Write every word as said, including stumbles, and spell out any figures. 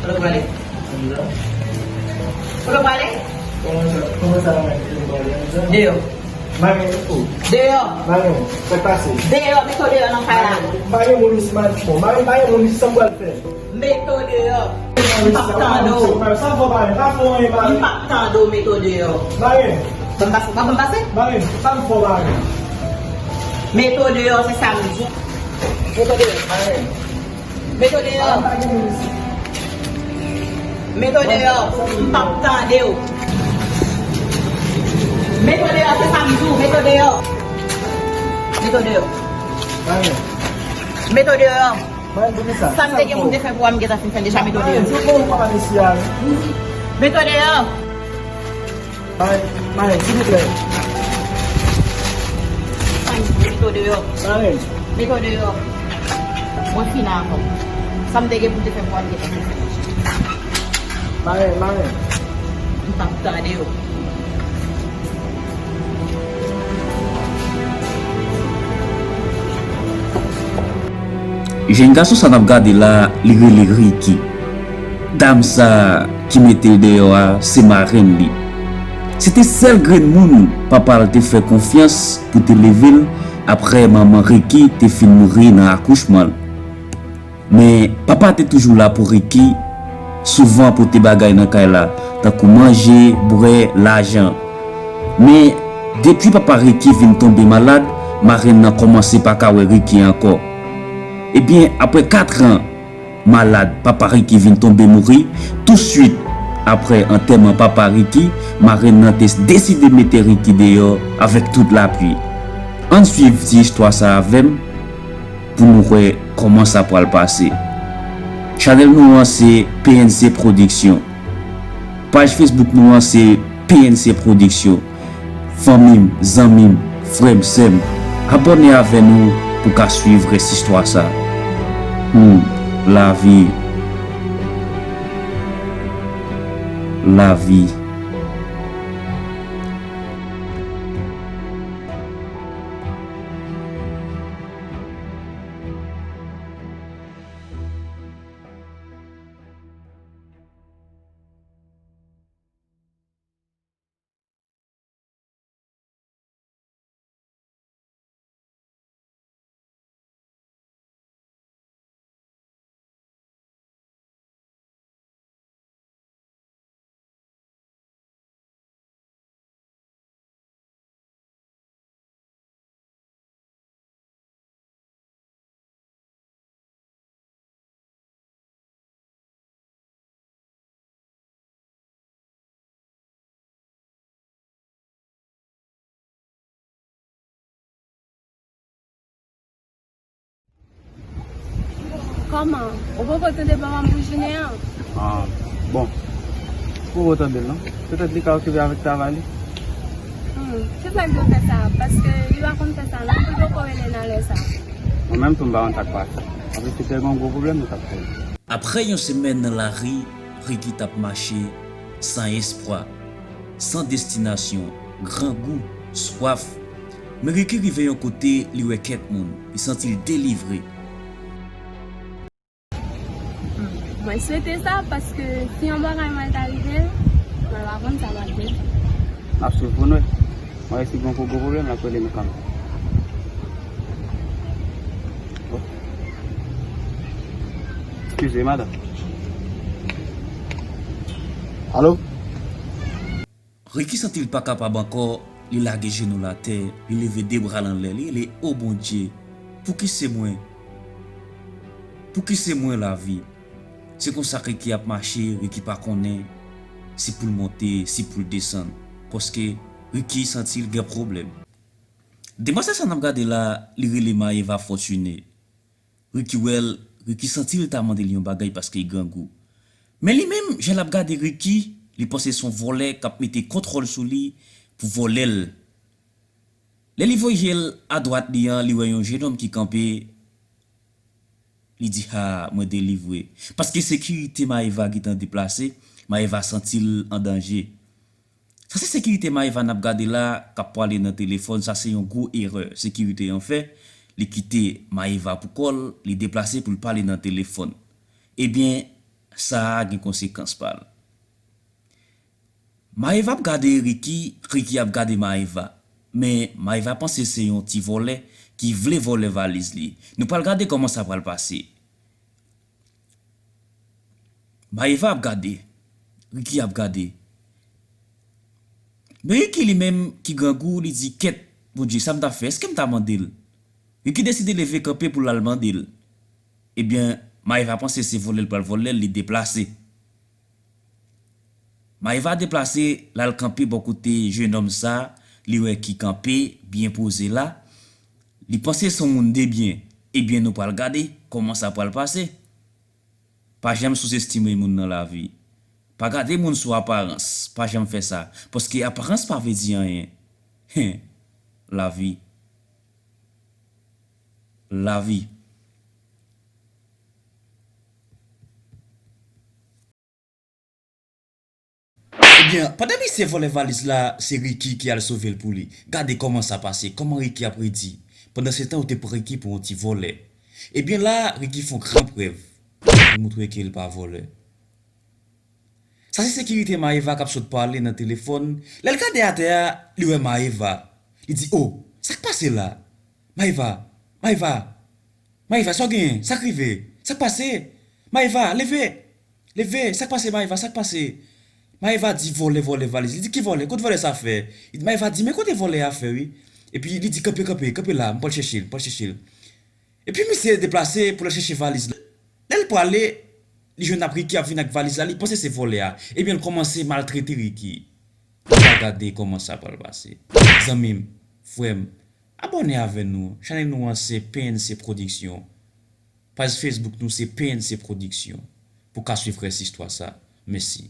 Kote w prale? Kote w prale? Kòman sa, kòman sa, madanm? Deyò. Madanm, oh. Deyò. Madanm, sa k pase? Deyò, mete w deyò nan kay la. Madanm, pa gen moun isi, madanm. Bon, madanm, pa gen moun isi, sa m pral fè? Mete w deyò. M p ap tande w. Sa m fè, madanm? Pa fè anyen, madanm. M p ap tande w, mete w deyò. Madanm. Ban m pase, ban m pase? Madanm, sa m fè, madanm? Mete w deyò, se sa m di. Mete w deyò. Madanm. Mete w deyò. Mete w deyò. M p ap tande w. Mete w deyò, se sa m di w. Mete w deyò. Mete w deyò. Mete w deyò. Sa m te gen pou m te fè pou w a, m gentan fin fè l deja, mete w deyò. Mete w deyò. Madanm, madanm, silvouplè. Mete w deyò. Madanm. Mete w deyò. Mwen fini avè w. Sa m te gen pou m te fè pou w a, m gentan fè. Madanm, madanm. M p ap tande w. Jèn gason sa n ap gade la, li rele Ricky. Dam sa ki mete l deyò a, se marenn li. Se te sèl grenn moun papa l te fè konfyans pou te leve l apre manman Ricky te fin mouri nan akouchman l. Men, papa te toujou la pou Ricky, souvan pote bagay nan kay la, tankou manje, bwè, lajan. Men, depi papa Ricky vin tonbe malad, marenn nan kòmanse pa ka wè Ricky ankò. Ebyen, apre katran malad, papa Ricky vin tonbe mouri. Touswit apre antèman papa Ricky, marenn nan te deside mete Ricky deyò avèk tout lapli. Ann swiv ti istwa sa avè m pou nou wè kòman sa pral pase. Chanèl nou an se P N C Pwodiksyon. Paj Facebook nou an se P N C Pwodiksyon. Fanmi m, zanmi m, frè m, sè m, abòne avè nou pou ka swiv rès istwa sa. Hmm, lavi. Lavi. Kòman? Ou poko tande papa m boujine an? Ah, bon. Ou poko tande l non. Petèt li ka okipe avèk travay li. Hmm, ki fè l dwe fè sa? Paske li pa konn fè sa non, pou l poko rele nan lè sa. Mwen menm tou m pa konn sa k pase. Anplis si te gen yon gwo pwoblèm nou t ap fè l. Apre yon semèn nan lari, Ricky t ap mache san espwa, san destinasyon, grangou, swaf. Men Ricky rive yon kote, li wè kèk moun, li santi l delivre. Mwen swete sa, paske si yon bagay mal ta rive l, mwen pa konn sa m ap di l. N ap swiv pou n wè. Mwen wè si gen yon gwo pwoblèm, n ap rele nou kanmenm. Bon. Eskize, madanm. Alo? Ricky santi l pa kapab ankò, li lage jenou l atè, li leve de bra l anlè, li rele, "O Bondye, pouki se mwen? Pouki se mwen lavi?" Se konsa Ricky ap mache, Ricky pa konnen si pou l monte, si pou l desann, paske Ricky santi l gen pwoblèm. Demwazèl sa n ap gade la, li rele Maëva Fortuné. Ricky wè l, Ricky santi l ta mande l yon bagay paske l grangou. Men li menm, jan l ap gade Ricky, li panse se yon vòlè k ap mete kontwòl sou li pou vòlè l. Lè li voye je l adwat li an, li wè yon jennonm ki kanpe. Li di, "Ha, mwen delivre." Paske sekirite Maëva gentan deplase, Maëva santi l an danje. Sa se sekirite Maëva n ap gade la k ap pale nan telefòn, sa se yon gwo erè sekirite an fè. Li kite Maëva pou kò l, li deplase pou l pale nan telefòn. Ebyen, sa a gen konsekans pa l. Maeva ap gade Ricky, Ricky ap gade Maeva. Men Maeva panse se yon ti vòlè ki vle vòlè valiz li. Nou pral gade kòman sa pral pase. Maeva ap gade, Ricky ap gade. Men Ricky li menm ki grangou, li di, "Kèt, Bondye, sa m ta fè? Èske m ta mande l?" Ricky deside leve kanpe pou l al mande l. Ebyen, Maeva panse se vòlè l pral vòlè l, li deplase. Maeva deplase, l al kanpe bò kote jennonm sa, li wè ki kanpe, byen poze la. Li panse se yon moun de byen. Ebyen, nou pral gade kòman sa pral pase. Pa janm souzestime moun nan lavi. Pa gade moun sou aparans, pa janm fè sa. Paske aparans pa vle di anyen. Hen, lavi. Lavi. Ebyen, pandan misye vòlè valiz la, se Ricky ki al sove l pou li. Gade kòman sa pase, kòman Ricky ap redi. Pandan se tan, yo te pran Ricky pou yon ti vòlè. Ebyen la, Ricky fè yon gran prèv pou moutre ke l pa vòlè. Sa se sekirite Maeva k ap sot pale nan telefòn. Lè l gade atè a, li wè Maeva. Li di, "O, sa k pase la? Maeva, Maeva, Maeva, sa w genyen? Sa k rive? Sa k pase? Maeva, leve! Leve! Sa k pase, Maeva? Sa k pase?" Maeva di, "Vòlè, vòlè valiz." Li di, "Ki vòlè? Kot vòlè sa fè?" Li di, Maeva di, "Men kote vòlè a fè, wi." Epi li di, "Kanpe, kanpe, kanpe la, m pral chèche l, m pral chèche l." Epi misye deplase pou l al chèche valiz la. Lè l prale, li jwenn ap Ricky ap vin ak valiz la, li panse se vòlè a. Ebyen, l kòmanse maltrete Ricky. Nou pral gade kòman sa pral pase. Zanmi m, frè m, abòne avè nou. Chanèl nou an se P N C Production. Paj Facebook nou se P N C Production. Pou ka swiv rès istwa sa. Mèsi.